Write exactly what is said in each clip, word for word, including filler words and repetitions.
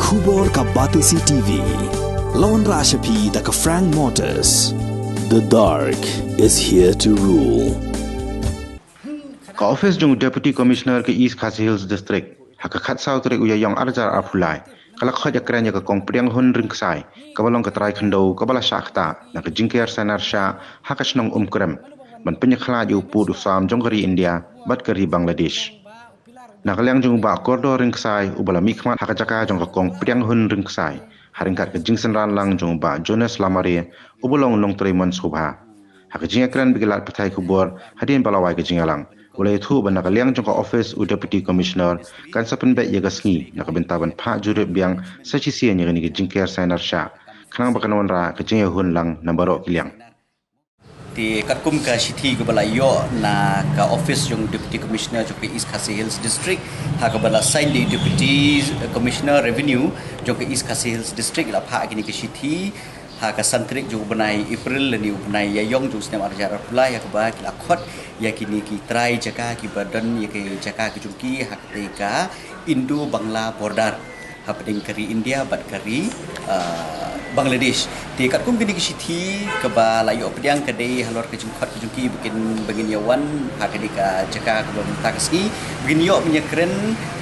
Khubor ka Batesi T V. Lawan Rashapi da ka Frank Motors. The dark is here to rule. Ka office jong Deputy Commissioner ka East Khasi Hills District ha ka khatsaw tarik u Ïaïong arhajar arphew lai ka la khot ïakren ïa ka Kong Pdianghun Ryngksai, kaba long ka trai khyndew kaba la shah ktah na ka jingker sainar shah ha ka shnong Umkrem, ban pynïakhlad ïa u pud u sam jong ka ri India bad ka ri Bangladesh. Na ka liang jong u Bah Kordor Ryngksai, uba la mihkhmat ha ka jaka jong ka Kong Pdianghun Ryngksai, ha ryngkat ka jingsynran lang jong u Bah Jonas Lamare, uba long u nongtrei mon sngewbha. Ha ka jingïakren bad ki lad pathai khubor hadien ba la wai ka jingïalang, u la ïathuh ba na ka liang jong ka office u Deputy Commissioner kan sa pynbeit ïa ka sngi na ka bynta ban phah jurip biang sa shisien ïa kane ka jingker sainar shah, khnang ba kan wanrah ka jingïahun lang na baroh ki liang. Te katkum ka shithi kaba la ïoh na ka office jong Deputy Commissioner jong ka East Khasi Hills District, ha kaba la sign da i Deputy Commissioner Revenue jong ka East Khasi Hills District, la phah kine ki shithi ha ka san tarik jong u bnai April lane u bnai Ïaïong jong u snem arhajar arphew lai, ha kaba ki la khot ïa kine ki trai jaka kiba don ïa ki jaka ki jong ki ha kata ka Indo-Bangla border hapdeng ka ri India bad ka ri, ah, Bangladesh. Te katkum kine ki shithi kaba la ïoh pdiang ka dei halor ka jingkhot ka jong ki ba kin, ba ngin ïa wan ha kane ka jaka kaba mynta ka sngi, ba ngin ïoh ban ïakren,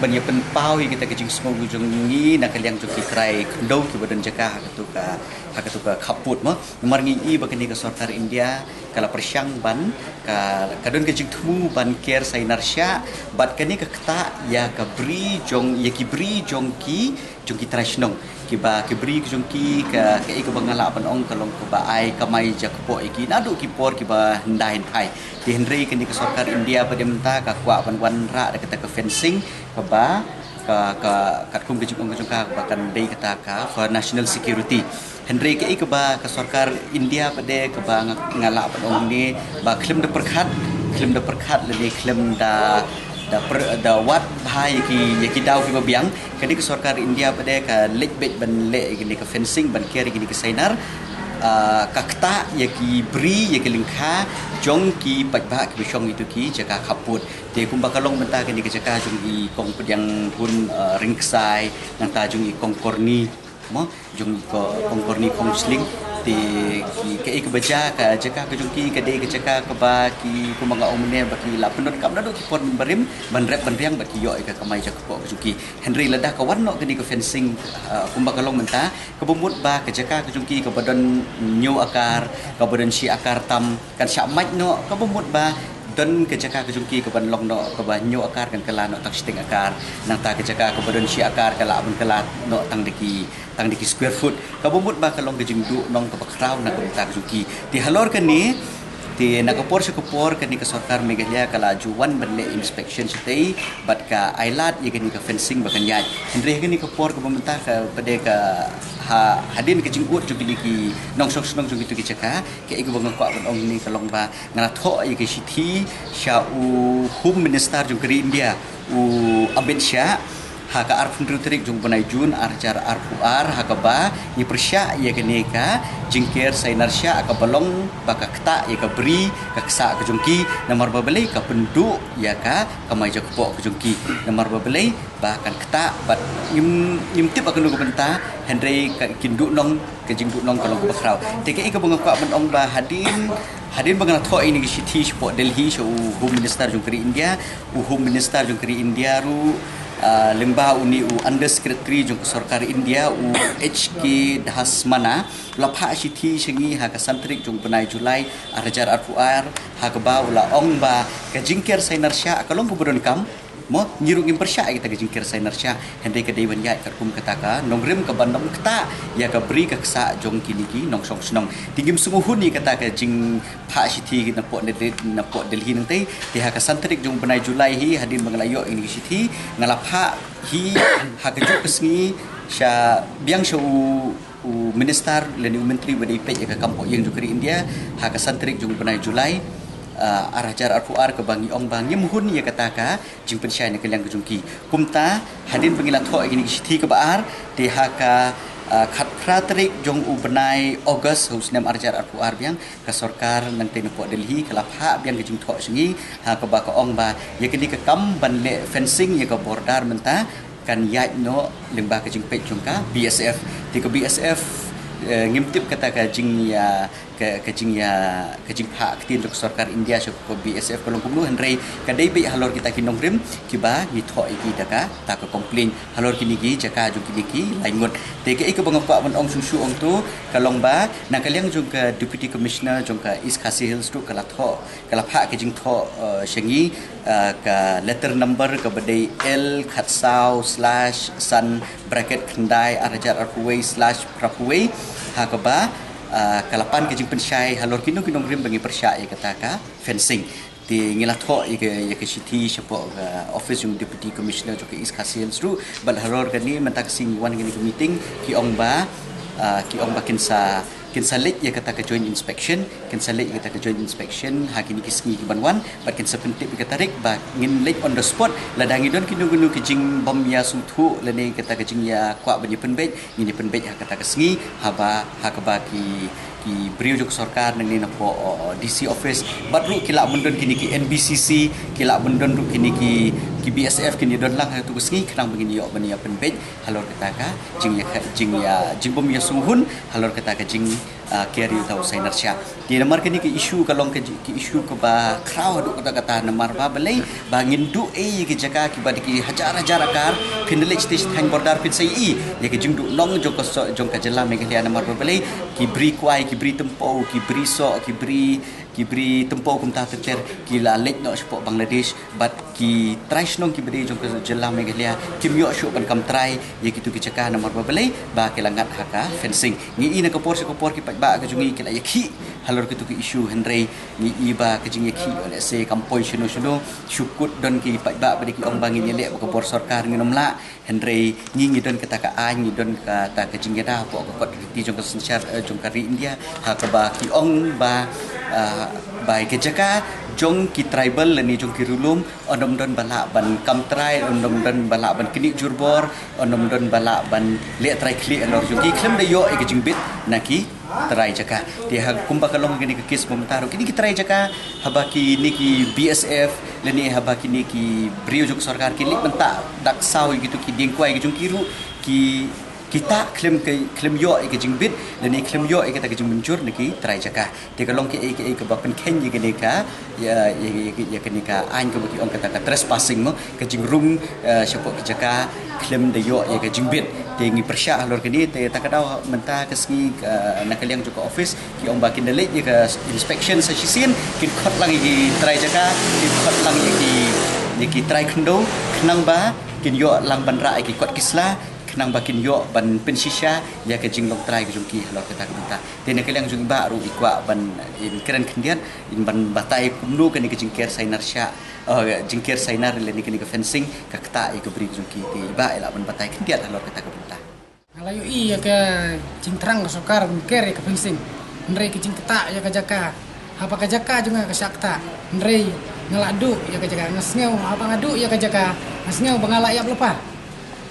ban ïa pynpaw ïa kita ki jingsngew jong ngi na ka liang jong ki trai khyndew kiba don jaka ha katu ka, ha katu ka khappud mo. Namar ngi i ba kane ka sorkar India ka la pyrshang ban, ka, ka don ka jingthmu ban ker sainar shah bad kane ka ktah ïa ka bri jong, ïa ki bri jong ki, jong ki trai shnong. Kiba ki bri ki jong ki ka, kaei kaba nga lah ban ong ka long kaba ai kamai jakpoh ïa ki naduh ki por kiba hyndai hynphai. Te hynrei kane ka sorkar India pat de mynta ka kwah ban wanrah da kata ka fencing kaba, ka, ka, katkum ka jingong ka jong ka ba kan dei kata ka for national security. Hynrei kaei kaba ka sorkar India pat de kaba nga, nga lah ban ong ne ba khlem da pyrkhat, khlem da pyrkhat lane khlem da, da per, da wad bha ïa ki, ïa ki daw kiba biang, kane ka sorkar India pat de ka leit beit ban leh ïa kane ka fencing ban ker ïa kane ka sainar, ah, ka ktah ïa ki bri, ïa ki lyngkha jong ki paidbah kiba shong ïa kito ki jaka khappud. Te kumba ka long mynta kane ka jaka jong i Kong Pdianghun, ah, Ryngksai, nangta jong i Kong Korni, mo, jong i ko, Kong Korni Khongchling. Te ki, kaei kaba jia, ka jaka ka jong ki ka dei ka jaka kaba ki, kumba nga ong mynne, ba ki la pyndonkam naduh ki por mynbarim ban rep ban riang bad ki ïoh ïa ka kamai jakpoh ka jong ki. Hynrei lada ka wan noh kane ka fencing, ah, kumba ka long mynta, kaba mut ba ka jaka ka jong ki kaba don hynñiew akar, kaba don shi akar tam, kan shah mait noh, kaba mut ba don ka jaka ka jong ki kaban long noh kaba hynñiew akar kan kylla noh tang shiteng akar, nangta ka jaka kaba don shi akar ka lah ban kylla noh tang da ki, tang da ki square foot, kaba mut ba ka long ka jingduhnong kaba khraw na ka bynta ka jong ki. Te halor kane, te na ka por sha ka por kane ka sorkar Meghalaya ka la ju wan ban leh inspection shatei bad ka ailad ïa kane ka fencing ba kan ïaid. Hynrei kane ka por kaba mynta ka pat de ka ha, hadien ka jingud jong kine ki nongshong shnong jong kito ki jaka, kaei kaba nga kwah ban ong ne ka long ba nga la thoh ïa ka shithi sha u Home Minister jong ka ri India, u Amit Shah, ha ka arphew hynriew tarik jong u bnai June arhajar arphew ar, ha kaba ngi pyrshah ïa kane ka jingker sainar shah kaba long ba ka ktah ïa ka bri ka ksah ka jong ki, namar ba balei ka pynduh ïa ka kamai jakpoh ka jong ki, namar ba balei ba kan ktah bad ngim, ngim tip ba kano ka bynta, hynrei ka, kin duhnong, ka jingduhnong ka long kaba khraw. Te kaei kaba nga kwah ban ong ba hadien, hadien ba nga la thoh ïa kine ki shithi shapoh Delhi sha u Home Minister jong ka ri India, u Home Minister jong ka ri India ruh, ah, lyngba une u Under Secretary jong ka sorkar India, u H K Dhasmana, u la phah shithi sha ngi ha ka san tarik jong u bnai July arhajar arphew ar, ha kaba u la ong ba ka jingker sainar shah ka long kaba donkam, mo, ngi ruh ngim pyrshah ïa kata ka jingker sainar shah, hynrei ka dei ban ïaid katkum kata ka nongrim kaban ong ktah ïa ka bri ka ksah jong kine ki nongshong shnong. Te ngim sngewhun ïa kata ka jingphah shithi napoh Delhi, napoh Delhi nangtei. Te ha ka san tarik jong u bnai July hi, hadien ba nga la ïoh ïa kine ki shithi, nga la phah hi ha kajuh ka sngi sha, biang sha u u minister lane u myntri ba dei peit ïa ka kam poh ïing jong ka ri India, ha ka san tarik jong u bnai July, ah, arhajar arphew ar, kaba ngi ong ba ngim hun ïa kata ka jingpynshai na ka liang ka jong ki. Kumta hadien ba ngi la thoh ïa kine ki shithi kaba ar, te ha ka, ah, khatphra tarik jong u bnai August ha u snem arhajar arphew ar biang, ka sorkar nangtei napoh Delhi ka la phah biang ka jingthoh sha ngi, ha kaba ka ong ba ïa kane ka kam ban leh fencing ïa ka border mynta kan ïaid noh lyngba ka jingpeit jong ka B S F. Te ka B S F, eh, ngim tip kata ka jingïa, ka, ka jingïa, ka jingphah ktien jong ka sorkar India sha ka B S F ka long kumno, hynrei ka dei beit halor kita ki nongrim kiba ngi thoh ïa ki da kata ka complaint halor kine ki jaka jong kine ki laingut. Te kaei kaba nga kwah ban ong shuh shuh ong to ka long ba na ka liang jong ka Deputy Commissioner jong ka East Khasi Hills ruh ka la thoh, ka la phah ka jingthoh, eh, sha ngi, eh, ka letter number kaba dei L khatsaw slash san bracket khyndai ar hajar arphew wei slash phraphew wei, ha kaba, eh, ka la pan ka jingpynshai halor kino kino nongrim ba ngi pyrshah ïa kata ka fencing. Te ngi la thoh ïa ka, ïa ka shithi shapoh ka office jong Deputy Commissioner jong ka East Khasi Hills ruh, bad halor kane mynta ka sngi wan kane ka meeting, ki ong ba, ah, ki ong ba kin sa, kin sa leit ïa kata ka joint inspection, kin sa leit ïa kata ka joint inspection ha kine ki sngi ki ban wan, bad kin sa pyntip ïa ka tarik ba ngin leit on the spot, lada ngi don kino kino ki jingbym ïa sngewthuh lane kata ka jingïa kwah ban ïa pynbeit, ngin ïa pynbeit ha kata ka sngi, haba, ha kaba ki, ki briew jong ka sorkar nangne napoh, uh, D C office. Bad ruh ki lah ban don kine ki N B C C, ki lah ban don ruh kine ki, ki B S F, kin ïa don lang ha katu ka sngi, khnang ba ngin ïoh ban ïa pynbeit halor kata ka jingïa, jingïa, jingbym ïa sngewhun halor kata ka jing, uh, ker ïa uta u Sainar Shah. Te namar kane ka issue ka long ka ji-, ka issue kaba khraw haduh katta katta, namar ba balei ba ngin duh ei ïa ki jaka kiba da ki hajar hajar akar, phin da leit sha thaiñ border phin sa ïohi ïa ka jingduh nong jong ka soh, jong ka jylla Meghalaya, namar ba balei ki bri kwai, ki bri tympew, ki bri soh, ki bri, ki bri tympew kumta ter ter ki la leit noh shapoh Bangladesh, bad ki trai shnong kiba dei jong ka jylla Meghalaya kim ïoh shuh ban kam trai ïa kitu ki jaka, namar ba balei ba ki la ngat ha ka fencing. Ngi i na ka por sha ka por ki paidbah ka jong ngi ki la ïakhih halor kitu ki issue, hynrei ngi i ba ka jingïakhih lehse kam poi shano shano. Shu kut don ki paidbah ba dei ki ong ba ngin ïaleh bad ka bor sorkar, ngin ym lah, hynrei ngi, ngi don kata ka aiñ, ngi don kata ka jingïada hapoh ka kot ka kti jong ka synshar, eh, jong ka ri India, ha kaba ki ong ba, ah, ba ïa ka jaka jong ki tribal lane jong ki ri lum, yn ym don ba lah ban kam trai, yn ym don ba lah ban knieh jur bor, yn ym don ba lah ban leh trai khlieh halor jong ki khlem da ïoh ïa ka jingbit na ki trai jaka. Te ha kumba ka long kine ki case ba mynta ruh, kine ki trai jaka, haba kine ki B S F lane haba kine ki briew jong ka sorkar ki leit mynta dak saw ïa kitu ki dieng kwai ki jong ki ruh, ki, kita khlem, khlem ïoh ïa ka jingbit lane khlem ïoh ïa kata ka jingmynjur na ki trai jaka. Te ka long kaei kaei kaba pynkheiñ ïa kane ka, ïa, ïa, ïa, ïa kane ka aiñ kaba ki ong kata ka trespassing mo, ka jingrung, eh, shapoh ka jaka khlem da ïoh ïa ka jingbit. Te ngi pyrshah halor kane, te ta ka daw mynta ka sngi, eh, na ka liang jong ka office ki ong ba kin da leit ïa ka inspection sa shisien, kin khot lang ïa ki trai jaka, kin khot lang ïa ki, ïa ki trai khyndew, khnang ba kin ïoh lang ban rah ïa ki kot ki sla, khnang ba kin ïoh ban pynshisha ïa ka jinglong trai ka jong ki halor kata ka bynta. Te na ka liang jong i bah ruh i kwah ban, in kren khyndiat, in ban batai kumno kane ka jingker Sainar Shah, oh, jingker Sainar lane kane ka fencing ka ktah ïa ka bri ka jong ki. Te i bah i lah ban batai khyndiat halor kata ka bynta. Nga la ïohi ïa ka jingthrang ka sorkar ban ker ïa ka fencing, hynrei ka jingktah ïa ka jaka, haba ka jaka jong nga ka shah ktah, hynrei nga la duh ïa ka jaka, nga sngew haba nga duh ïa ka jaka, nga sngew ba nga la ïap lypa.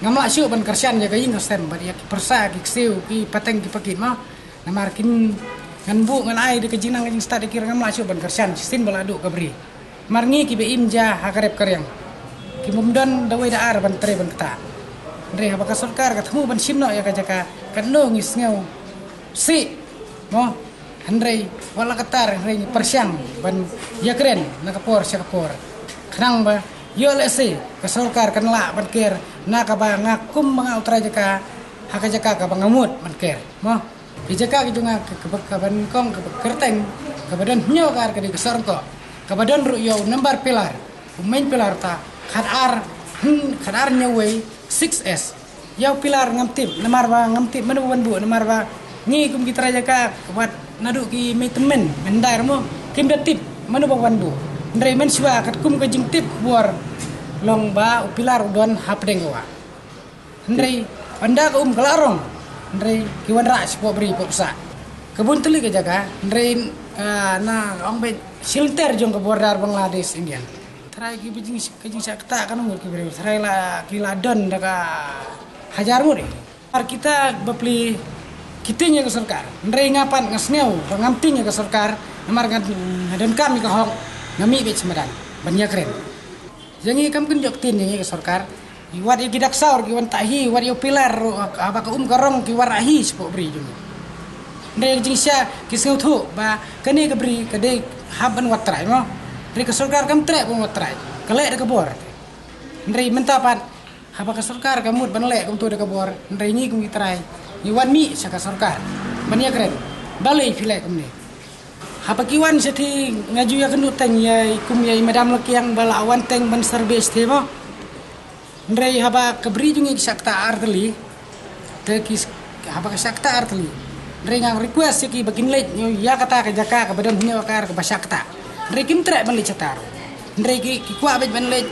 Ngam lah shuh ban kyrshan ïa ka ïing ka sem bad ïa ki pyrsa, ki ksiew, ki pateng, ki pakit mo. Namar kin, ngan buh ngan ai da ka jingnang ka jingstad ïa ki, ngam lah shuh ban kyrshan shisien ba la duh ka bri. Namar ngi kiba im ja ha ka rep ka riang, kim bym don da wei da ar ban trei ban ktah. Hynrei haba ka sorkar ka thmu ban shim noh ïa ka jaka, katno ngi sngew sih mo. Hynrei wat la katta hynrei ngi pyrshang ban ïakren na ka por sha ka por, khnang ba ïoh lehse ka sorkar kan lah ban ker na kaba nga kum ba nga u trai jaka ha ka jaka kaba nga mut ban ker mo. Ki jaka ki jong nga ka, kaba, kaba nyngkong kaba kyrteng, kaba don hynñiew kar ka dei ka Sohryngkoh, kaba don ruh ïa u nambar pilar, u main pilar ta khat ar, hmm, khat ar hynñiew wei six S. Ïa u pilar ngam tip, namar ba ngam tip mano ban buh, namar ba ngi kum ki trai jaka wat naduh ki mei tymmen, mei hyndai ruh mo, kim da tip mano ba ban buh. Hynrei mynshuwa katkum ka jingtip khubor long ba u pilar u don hapdeng ka wah. Hynrei ynda ka um ka la rong, hynrei ki wanrah shapoh bri poh pisa. Ka bun tylli ka jaka, hynrei, ah, na ong beit shilynter jong ka border Bangladesh India. Tharai ki ba jing, ka jingshah ktah ka nong ki briew. Tharai la, ki la don da ka hajar ngut. Ar kita bapli ki tieng ïa ka sorkar. Hynrei nga pat nga sngew ba ngam tieng ïa ka sorkar, namar nga, nga donkam ïa ka hok, nga mih beit sha madan ban ïakren. Ïa ngi kam kin jok tieng ïa ngi ka sorkar. Wat ïa ki daksaw ki wan tah hi, wat ïa u pilar ruh, haba ka um ka rong ki wan rah hi shapoh bri jong ngi. Hynrei ka jingshisha ki sngewthuh ba kane ka bri ka dei hap ban wat trai mo. Hynrei ka sorkar kam treh ban wat trai. Ka leh da ka bor. Hynrei mynta pat haba ka sorkar ka mut ban leh kumto da ka bor, hynrei ngi kum ki trai ngi wan mih sha ka sorkar ban ïakren. Balei phi leh kumne? Haba ki wan shathie nga ju ïakynduh teng ïa i kum ïa i Madam Lakiang ba la wan teng ban survey shathie mo. Hynrei haba ka bri jong ngi ka shah ktah artylli. Te ki s-, haba ka shah ktah artylli. Hynrei nga request ïa ki ba kin leit ïa kata ka jaka kaba don hynñiew akar kaba shah ktah. Hynrei kim treh ban leit shata ruh. Hynrei ki, ki kwah beit ban leit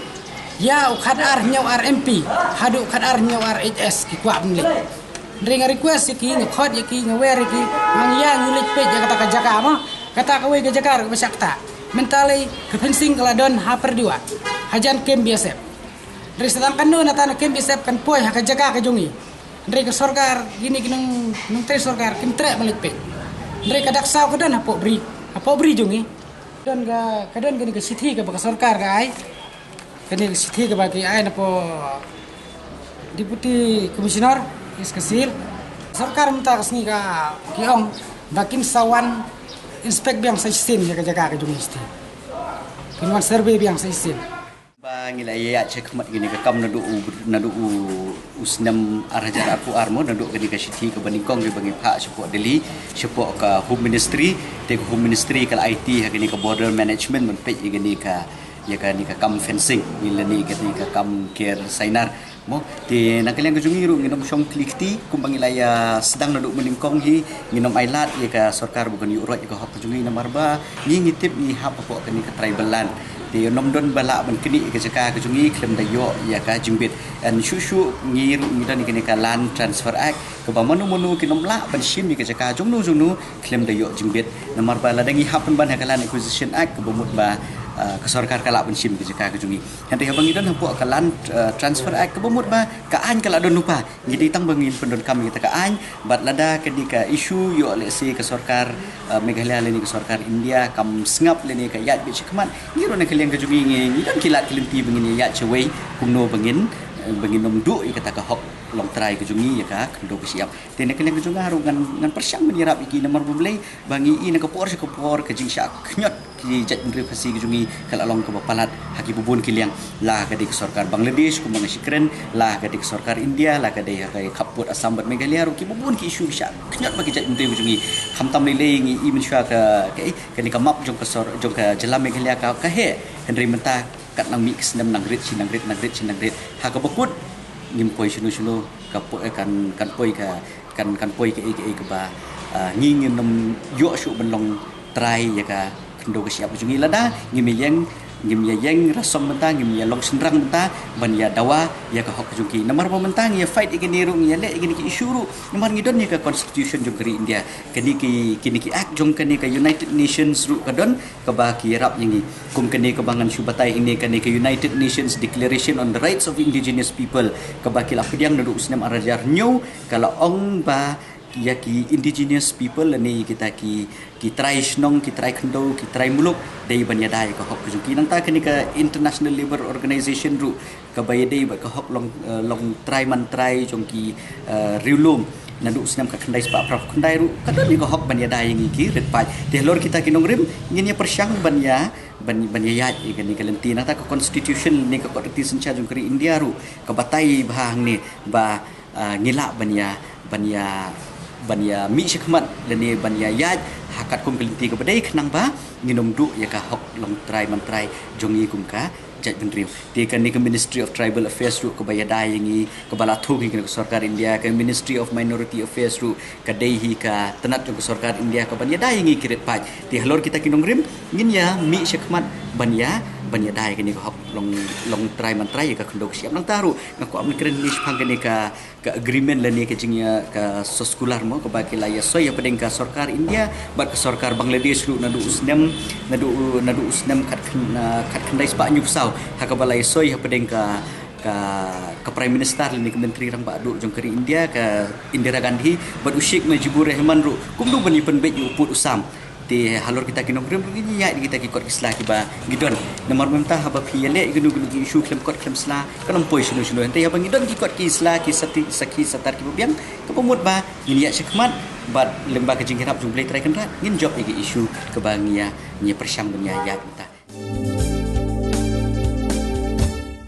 ïa u khatar hynñiew ar M P haduh u khatar hynñiew ar H S ki kwah ban leit. Hynrei nga request ïa ki, nga khot ïa ki, nga wer ïa ki, nga ong ïa ngi leit peit ïa kata ka jaka mo. Kata kawei ka jaka ruh kaba shah ktah. Mynta lei ka fencing ka la don ha Pyrdiwah. Hajan kem B S F. Hynrei sa tang katno nata na kem B S F kan poi ha ka jaka ka jong ngi. Hynrei ka sorkar, kine ki nong, nongtrei sorkar kim treh ban leit peit. Hynrei ka daksaw ka don hapoh bri, hapoh bri jong ngi. Don ka, ka don kane ka shithi kaba ka sorkar ka ai. Kane ka shithi kaba ki ai na poh Deputy Commissioner East Khasi Hills. Sorkar mynta ka sngi ka, ki ong ba kin sa wan inspect biang sa shisien ïa ka jaka ka jong ngi shithi. Kin wan survey biang sa shisien. Ba ngi la ïaid shakhmat kane ka kam naduh u, naduh u, u snem ar hajar arphew ar mo, naduh kane ka shithi kaba nyngkong kaba ngi phah shapoh Delhi, shapoh ka Home Ministry, te ka Home Ministry ka la aiti ha kane ka border management ban peit ïa kane ka, ïa kane ka kam fencing, ïa lane kane ka kam ker sainar. Mo, te na ka liang ka jong ngi ruh ngin ym shong khlieh kti, kumba ngi la ïa sdang naduh mynnyngkong hi, ngin ym ailad ïa ka sorkar ba kan ïuh roit ïa ka hok ka jong ngi namar ba ngi ngi tip ngi hap hapoh kane ka tribal land. Te ym don ba lah ban knieh ïa ka jaka ka jong ngi khlem da ïoh ïa ka jingbit. Yn shuh shuh ngi ruh ngi don ïa kane ka Land Transfer Act, kaba mano mano kin ym lah ban shim ïa ka jaka jong no jong no khlem da ïoh jingbit. Namar ba lada ngi hap pynban ha ka Land Acquisition Act kaba mut ba, ah, ka sorkar ka lah ban shim ïa ka jaka ka jong ngi. Hynrei haba ngi don hapoh ka Land, ah, Transfer Act kaba mut ba ka aiñ ka la don lypa. Ngi dei tang ba ngin pyndonkam ïa kata ka aiñ, bad lada kane ka issue ïoh lehse ka sorkar, ah, Meghalaya lane ka sorkar India kam sngap lane ka ïaid beit shakhmat, ngi ruh na ka liang ka jong ngi ngi, ngi don ki lad ki lynti ba ngin ïaid shawei kumno ba ngin, eh, ba ngin ym duh ïa kata ka hok longtrai ka jong ngi ïa ka khyndew ka shyiap. Te na ka liang ka jong nga ruh ngan, ngan pyrshang ban ïarap ïa ki namar ba balei ba ngi i na ka por sha ka por ka jingshah khñiot ki jaitbynriew Khasi ki jong ngi ka la long kaba palat ha kiba bun ki liang, la ka dei ka sorkar Bangladesh kumba nga shakren, la ka dei ka sorkar India, la ka dei ha ka khappud Assam bad Meghalaya ruh kiba bun ki issue ki shah khñiot bad ki jaitbynriew ki jong ngi. Khamtam lei lei ngi i mynshuwa ka, ka, eh, kane ka map jong ka sor, jong ka jylla Meghalaya ka, ka heh. Hynrei mynta kat nang mih ki snem nang rit shi nang rit nang rit shi nang rit. Ha kaba kut ngim poi shano shano ka po-, eh, kan, kan poi ka, kan, kan poi kaei kaei kaba, ah, ngi ngin ym ïoh shuh ban long trai ïa ka khyndew ka shyiap ka jong ngi lada ngim ïeng, ngim ïa ïeng rasong mynta, ngim ïa long shynrang mynta ban ïa dawa ïa ka hok ka jong ki. Namar ba mynta ngi ïa fight ïa kine ruh, ngi ïa leh ïa kine ki issue ruh namar ngi don ïa ka constitution jong ka ri India. Kine ki, kine ki act jong kane ka United Nations ruh ka don kaba ki ïarap ïa ngi. Kum kane kaba ngan shu batai hangne, kane ka United Nations Declaration on the Rights of Indigenous People kaba ki la pdiang naduh u snem ar hajar hynñiew ka la ong ba ïa ki indigenous people lane ïa kita ki, ki trai shnong, ki trai khyndew, ki trai muluk dei ban ïada ïa ka hok ka jong ki. Nangta kane ka International Labour Organization ruh kaba ïadei bad ka hok long, eh, long trai man trai jong ki, eh, riewlum naduh u snem khatkhyndai spah phra phew khyndai ruh ka don ïa ka hok ban ïada ïa ngi ki rit paid. Te halor kita ki nongrim ngin ïa pyrshang ban ïa, ban, ban ïa ïaid ïa kane ka lynti. Nangta ka constitution ne ka kot riti synshar jong ka ri India ruh ka batai bha hangne ba, ah, ngi lah ban ïa, ban ïa, ban ïa mih shakhmat lane ban ïa ïaid ha katkum ka lynti kaba dei khnang ba ngin ym duh ïa ka hok long trai man trai jong ngi kum ka jaitbynriew. Te kane ka Ministry of Tribal Affairs ruh kaba ïada ïa ngi, kaba la thung hi kane ka sorkar India, ka Ministry of Minority Affairs ruh ka dei hi ka tnat jong ka sorkar India kaban ïada ïa ngi ki rit paid. Te halor kita ki nongrim ngin ïa mih shakhmat ban ïa, ban ïada ïa kane ka hok long, long trai man trai ïa ka khyndew ka shyiap. Nangta ruh nga kwah ban kren ne shaphang kane ka, ka agreement lane ka jingïa, ka soskular mo kaba ki la ïa soi hapdeng ka sorkar India bad ka sorkar Bangladesh ruh naduh u snem, naduh, naduh u snem khat khyn-, ah, khatkhyndai spah hynñiew phew saw ha kaba la ïa soi hapdeng ka, ka, ka Prime Minister lane ka Myntri Rangbah Duh jong ka ri India ka Indira Gandhi bad u Sheikh Mujibur Rahman ruh kumno ban ïa pynbeit ïa u pud u sam. Te halor kita ki nongrim ruh ngin ïa ïaid kita ki kot ki sla kiba ngi don. Namar mynta haba phi ïaleh ïa kino kino ki issue khlem kot khlem sla, kan ym poi shano shano. Hynrei haba ngi don ki kot ki sla, ki sati, sakhi satar kiba biang, kaba mut ba ngin ïaid shakhmat bad lyngba ka jingïarap jong U Blei Trai Kynrad ngin jop ïa ki issue kaba ngi ïa, ngi ïa pyrshang ban ïa ïaid mynta.